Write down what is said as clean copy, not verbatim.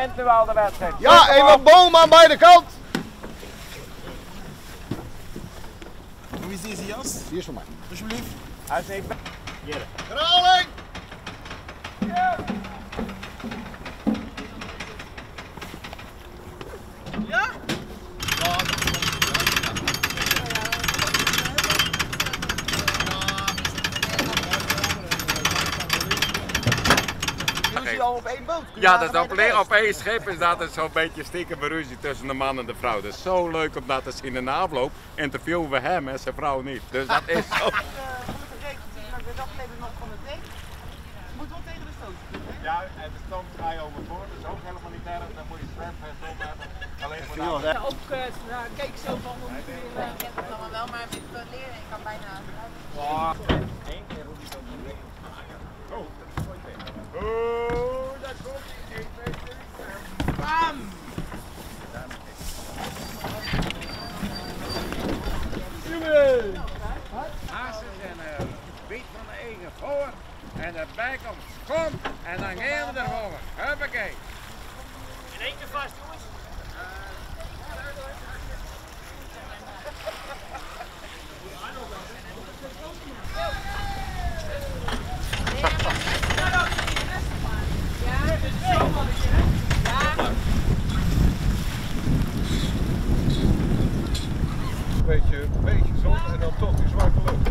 Begint nu al de wedstrijd. Ja, even boom aan beide kant. Hoe is deze jas? Die is voor mij. Alsjeblieft. Hij is even. Herhaling! Ja? Jullie zitten al op één boot. Kun je Ja, daar dat is bij de rest? op één schip is dat het zo'n beetje stiekem een ruzie tussen de man en de vrouw. Dat is zo leuk om dat te zien. In de afloop interviewen we hem en zijn vrouw niet. Dus dat is zo. Gelukkig regent het, maar ik ben wel geleden nog van de dek. Moet wel tegen de stoot. Ja, en de stoom ga je overboord, dat is ook helemaal niet erg. Dan moet je zwemvest om hebben. Alleen voor de Ja, ook, nou, kijk zo van, we moeten weer... Ik ken het allemaal wel, maar met leren, ik kan bijna. Eén keer hoe die dat niet Oh, dat is mooi tegen. Oh, daar komt hij. 1, 2, 3. Bam! Hazes en biet van de eigen voor. En daarbij komt kom. En dan gaan we ervoor. Huppakee. In één keer vast, jongens. Beetje, beetje zon en dan toch die zwarte lucht.